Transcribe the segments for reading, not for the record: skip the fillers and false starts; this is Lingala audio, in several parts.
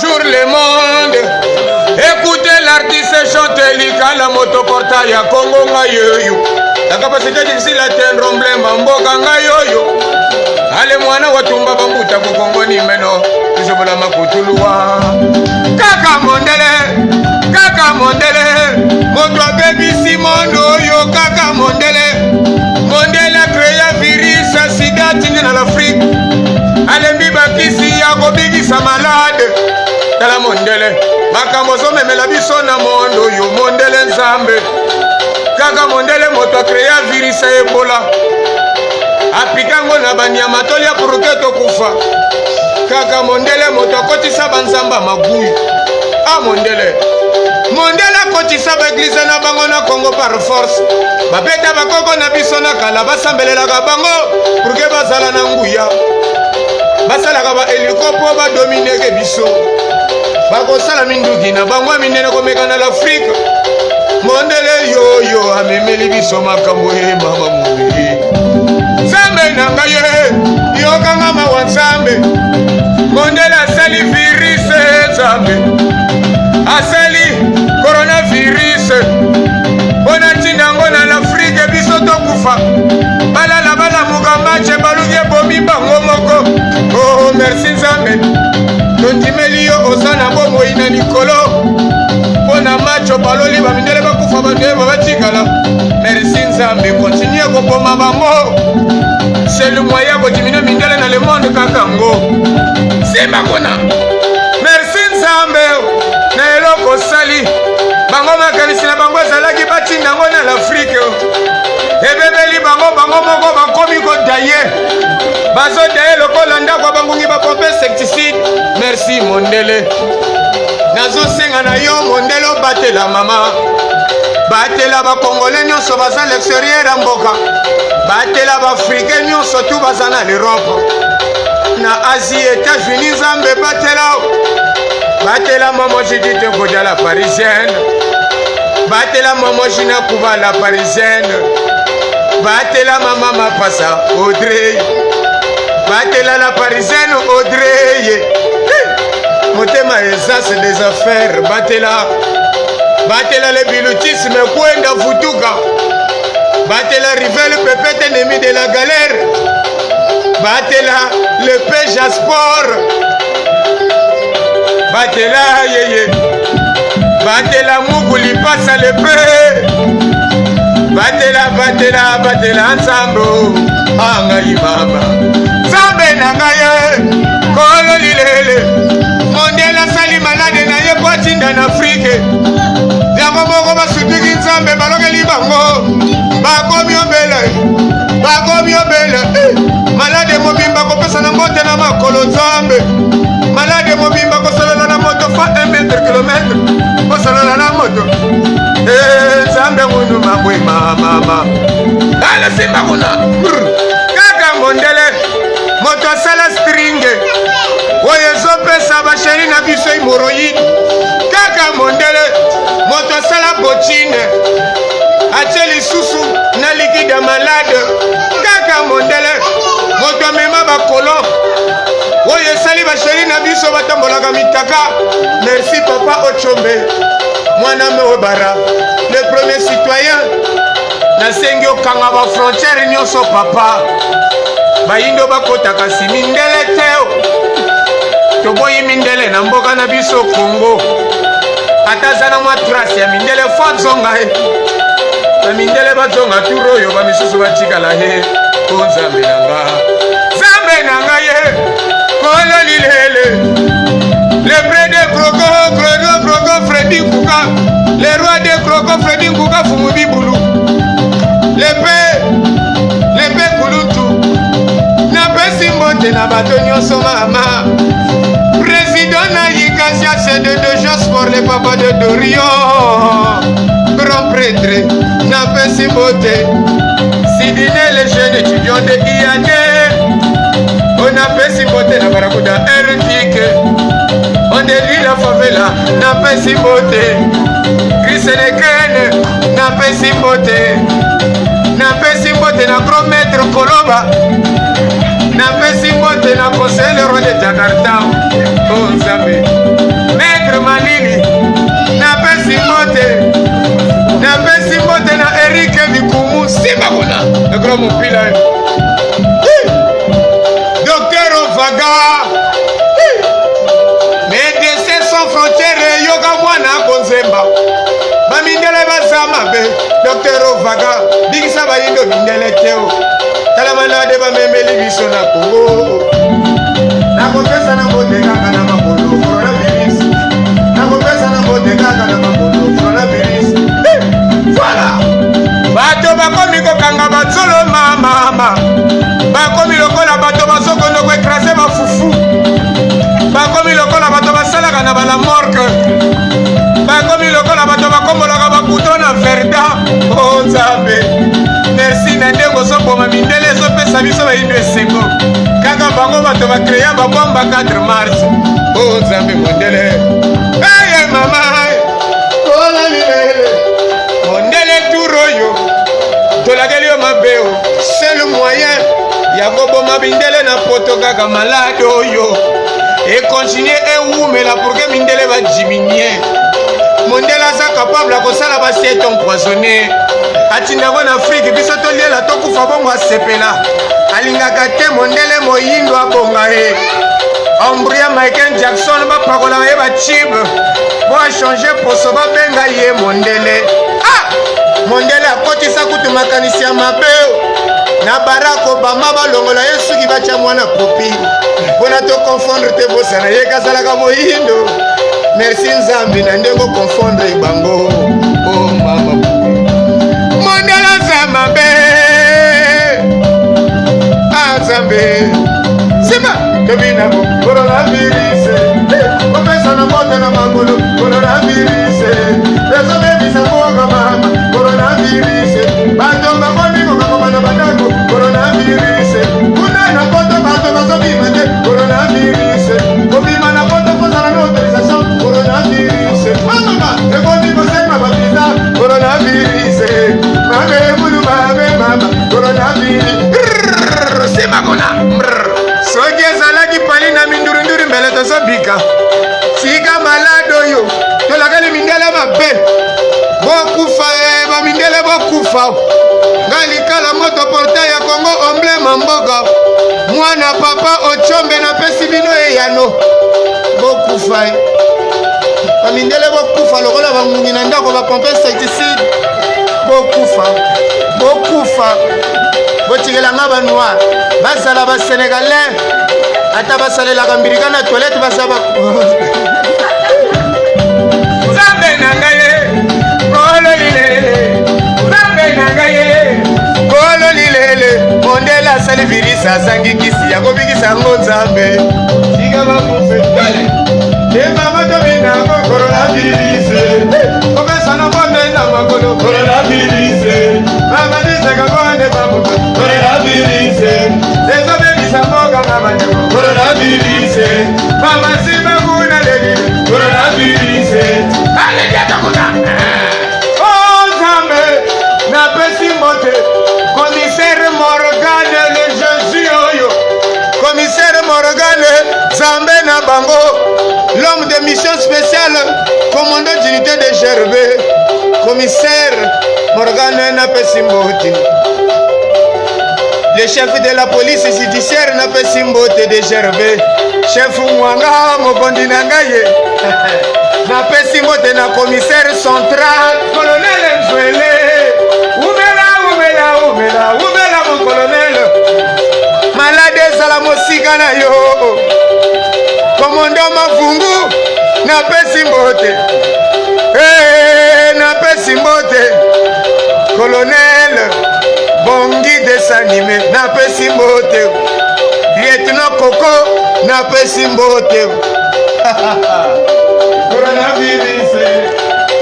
Bonjour le monde. Écoutez l'artiste chante likala moto porta ya Congo ngai yoyo. La capacité difficile à atteindre emblème mboka ngai yoyo. Ale mwana watumba bambuta ku Congo ni meno tuzobola makutuluwa. Kaka mondele, kaka mondele, moto abebisi mondo oyo kaka mondele. Mondele a créa virus ya sida atindi na l'Afrique. Alembi bakisi ya kobikisa malade. Tala mondele, makambo ozomemela biso na mondo oyo mondele Nzambe. Kaka mondele moto a créa virus ya Ebola. Apika yango na banyama tolia pour que tokufa. Kaka mondele moto akotisa banzamba maguyu. A mondele. Mondele akotisa baeglize na bango na Congo par force. Babeta bakoko na biso na kala basambelelaka bango pour que bazala na nguya. Basalaka ba hélico mpo badomineke biso. Bakosala minduki na bango ya minene komeka na l'Afrique. Mondele yoyo amemeli biso makambo ye mama mobili. Nzambe na ngai ye, yokanga mawa Nzambe. Mondele asali virus Nzambe. Asali coronavirus mpo na ntina yango na l'Afrike biso tokufa. Balala balamuka match baluki ebomi bango moko. Oh, merci Nzambe, tondimeli yo oza na bomoi na likolo mpo na match baloli bamindele bakufa bandeba batikala. Merci Nzambe, continue koboma bango. C'est le moyen kodimine mindele na le monde kaka ngo. Simba kuna. Merci Nzambe na eloko osali bango. Makanisi na bango ezalaki batinda yango na l'Afrike, ebebeli bango, bango moko bakomi kodaye, bazodaye lokola ndako ya bangungi bapompe insecticide. Merci mondele, nazosenga na yo mondele obatela mama, batela bakongole nyonso baza l'extérieur ya mboka, batela baafrikain nyonso tu baza na l'Europe, na Asie, États-Unis. Nzambe batela, batela mama Judith Nkodia la parisienne, batela mama Gina Kuba la parisienne, batela mama Mapasa Audrey, batela la parisienne Audrey. Motema eza c'est des affaires. Batela, batela le bilutisme kwenda futuka, batela rivel pepete ennemi de la galère, batela le peja sport, batela yeye, batela muku lipasa le pe, batela, batela, batela nzambe angai mama nzambe na ngai ye kolo lilele. Mondele asali malade na ye po atinda na Afrike yango moko basutuki Nzambe balokeli bango bakomi obele, bakomi obele. Malade mobimba kopesa na mbote na makolo Nzambe, malade mobimba kosolola na moto fa 1 mètre kilomètre kosolola na moto. Nzambe munu mabwe mama ala simba kuna. Kaka mondele moto asala stringe oyo ezopesa basheri na biso hemoroïde. Kaka mondele moto asala botine atie lisusu na liquide ya malade. Kaka mondele moto amema bakolon oyo esali basheri na biso batambolaka mitaka. Merci papa Ochombe mwana Meobara, le premier citoyen. Nasengi okanga bafrontiere nyonso papa, bayindo bakota kasi mindele te. Toboyi mindele na mboka na biso Congo. Ata aza na mwa trace ya mindele fo azonga ye, bamindele bazonga tour oyo, bamisusu batikala ye. O Nzambe na nga, Nzambe na nga ye kolo lilele, le près de croco croco croco Freddy Nkuka, le roi de croco Freddy Nkuka fumu bibulu, lepe lepe kulutu. Napesi mbote na bato nyonso mama président na yikasia sede de Josport, le papa de Dorion grand prêtre. Napesi mbote Sidine le jeune étudiant de Iyane. Onapesi mbote na barakuda ertike ondeli la favela. Napesi mbote Kriselekene, napesi mbote, napesi mbote na grand maître Koloba, napesi mbote na conseiller le roi de Jakarta. O Nzambe. Yoka mwana akonzemba bamindele baza mabe. Dr Ovaga bikisa bayindo mindele teo. Tala malade bamemeli biso na Kongo. Nakopesa na mbote kaka na makolo coronavirus. Nakopesa na mbote kaka na makolo coronavirus. Voilà. Bato bakomi kokanga batsolo mama. Bakomi lokola bato bazokondo koekrase bafufu. Bakomi lokola bato basalaka na bala morgue. Bakomi lokola bato bakombolaka babuto na verda. O oh, Nzambe, merci na ndenge ozoboma mindele ezopesa biso bayindo esengo. Kaka bango bato bakreya babomba 4 mars. O oh, Nzambe mondele. Eye mama, mondele tour oyo tolakeli yo mabe o seul moyen ya koboma mindele na poto kaka malade oyo ekontinue ewumela pour que mindele badiminie. Mondele aza capable ya kosala basiete empoisonne atinda yango na Afrike, biso toliela tokufa bongo asepela. Alingaka te mondele moyindo abonga ye. Ambria Michael Jackson bapakolaka ye bachibe po achange poso babenga ye mondele. Ah! Mondele akotisa kutu makanisi ya mabe na Barack Obama, balongola ye suki batya mwana popi mpona toconfondre te, bosana ye kazalaka moyindo. Merci Nzambe na ndenge oconfondre bango. Oh mama, mondele aza mabe. Ah Nzambe, nsima tobinako coronavirus, kopesa na mbote na makolo coronavirus ezobebisa mboka mama coronavirus. Bato bakomi kokangama na bandako coronavirus. Kuna na poto bato bazobima te coronavirus. Kobima na poto kozala na autorisation coronavirus. Mama ekomi kosenga bavisa coronavirus. Mabe mulu mabe mama coronavirus. Sima kuna soki ezalaki pali na mindurunduru mbele tozobika. Tika malade oyo tolakali mindele mabe bokufa e bamindele bokufa. Nga likala moto portail ya Kongo emblème mboka mwana papa Ochombe napesi bino eyano bokufa e bamindele bokufa lokola bangungi na ndako bapompe insecticide bokufa bokufa. Botikela nga banoir bazala basenegalais ata basalelaka mbilika na toilette baza ba Nzambe na ngai ye kolo lilele, Nzambe na ngai ye kolo lilele. Mondele asali virisi azangi kisi ya kobikisa yango. Nzambe tika bakufe emama tobinako coronavirus. Kopesa na mbonde na makolo coronavirus. Bamadisaka bonde babuka coronavirus. Ezobebisa mboka mama coronavirus. Mama simba kuna leli coronavirus. Aleliata kuna. Oh Nzambe, napesi mbote commissaire Morgane le Jésus oyo commissaire Morgane Nzambe na bango, l'homme de mission spéciale, commandant d'unité de GRB, commissaire Morgane napesi mbote. Le chef de la police judiciaire napesi mbote de GRB, chef Mwanga mokondi na ngai ye. Napesi mbote na commissaire central colonel Nzwele. Umela umela umela umela mon colonel, malade ezala mosika na yo. Komondo Mavungu napesi mbote. Hey, napesi mbote colonel Bongi Desanime napesi mbote. Lieutenant Koko napesi mbote. Coronavirus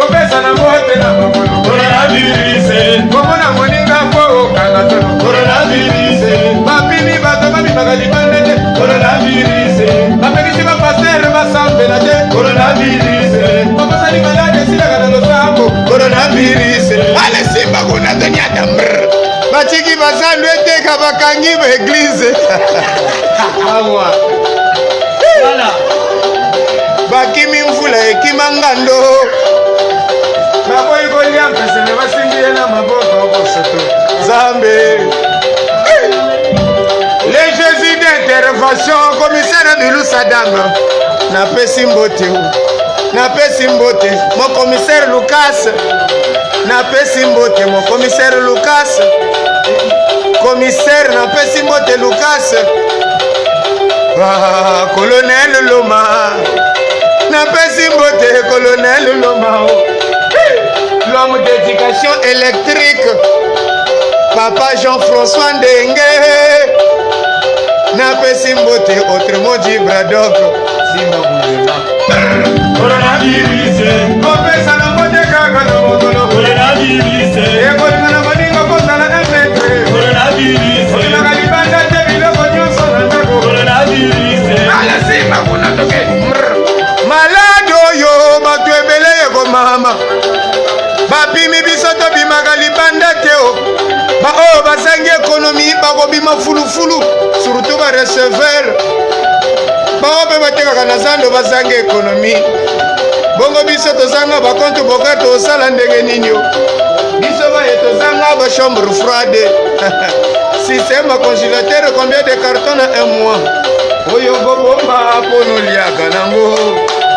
kopesa na mbote na makolo coronavirus. Komona moninga po okanga tolo coronavirus. Bapimi bato babimaka libanda te coronavirus. Bapekisi bapaster basambela te coronavirus. Bakosali malade esilaka na losambo coronavirus. Ale simba kuna tonyata mbrr. Batiki bazandu eteka bakangi baeglize. Awa Voilà. Bakimi mvula ekima ngando, baboyi kolia mpesene basimbi ye na maboko bosoto. Nzambe, le Jésus d'intervention, commissaire Bilou Sadam napesi mbote. Napesi mbote mon commissaire Lucas, napesi mbote mon commissaire Lucas, commissaire napesi mbote Lucas. Ah, colonel Loma, napesi mbote colonel Loma, l'homme d'éducation électrique, papa Jean-François Ndenge, napesi mbote autrement dit Braddock. Coronavirus. Kopesa na mbote kaka na mokolo. Coronavirus. Ekolinga na baninga kozala un mètre. Coronavirus. Olingaka libanda te biloko nyonso na ndako. Coronavirus. Ala simba kuna toke. Malade oyo bato ebele ekomama. Bapimi biso tobimaka libanda te o. Baoyo bazangi ekonomi bakobima fulufulu, surtout ba receveur. Baoyo mpe batekaka na zando bazangi ekonomi. Bongo biso tozanga bakonte boka tosala ndenge nini o? Biso baye tozanga ba chambre froide. Système ya congélateur combien de carton na un mois? Oyo kobomba mpo noliaka nango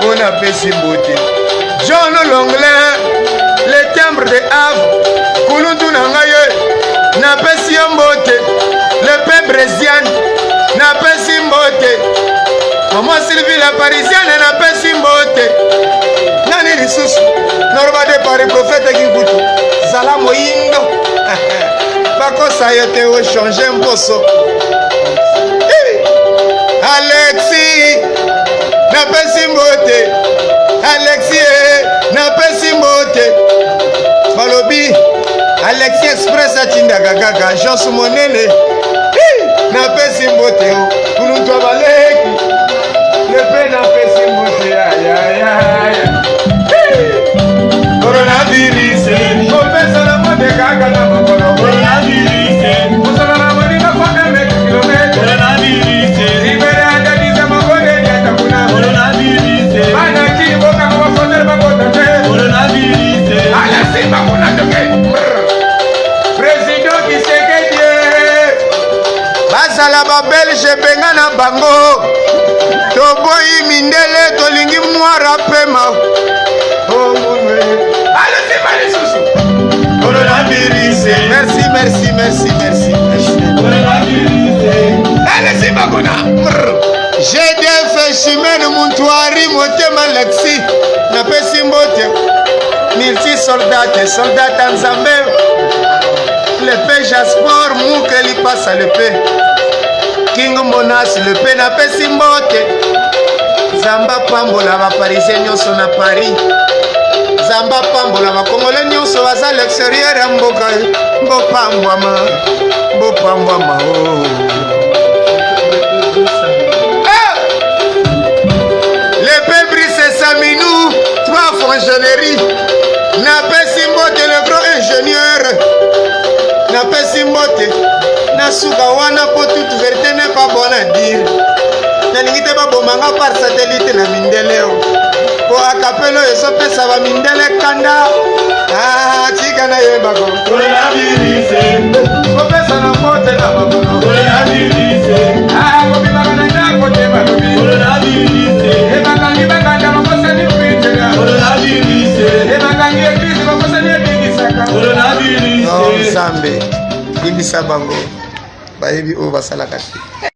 mpo napesi mbote. John Longlin, le timbre de Havre, kulutu na ngai ye, napesi yo mbote. Le pe Brésiane, napesi mbote. Maman Sylvie la Parisienne, napesi mbote. Nani lisusu? Naloba de Paris prophète Kinkutu, zala moyindo. Bakosa yo te ochange mposo. Alexis, napesi mbote. Alexis, eh, napesi mbote. Balobi Alexis Express atindaka kaka agence monene. Napesi mbote o kuluntu ya baleki lepe napesi mbote ya ya ya ya. Coronavirus. Kopesa na mbote kaka na mokolo. Coronavirus. Kosala na moninga kwa 1 mètre kilomètre. Coronavirus. Libere atadisa mabonde nyata kuna. Coronavirus. Bana kini bokanga bafrontiere bakota te. Coronavirus. Ala simba kuna toke. Président Tshisekedi. Bazala ba belge benga na bango. Toboyi mindele tolingi noir apema. Oh munwe. Ala simba lisusu. Coronavirus. Merci, merci, merci, merci, merci. Coronavirus. Ala simba kuna. GDF Chimene Muntwari Motema Lexi napesi mbote multi soldate soldate Nzambe lepe Jaspor Muke Lipasa lepe King Monas lepe napesi mbote Nzambe apambola ba parisien nyonso na Paris Nzambe apambola ba congolais nyonso baza l'extérieur ya mboka bopambwama bopambwama oh. Le Brice Saminou, trois fonctionnaires. Napesi mbote le grand ingénieur. Napesi mbote nasuka wana po toute vérité n'est pas bonne à dire. Nalingi te baboma nga par satellite na mindele o. Po akapelo ezopesa ba mindele kanda. Ah, tika nayebako. Coronavirus. Kopesa na mbote na makolo. Coronavirus. Ah, kobimaka na ndako te balobi. Coronavirus. Ebakangi bakanda bakosani kuitela. Coronavirus. Ebakangi eglise bakosani ebikisaka. Coronavirus. Oh, Nzambe, limbisa bango bayebi oyo basalaka te.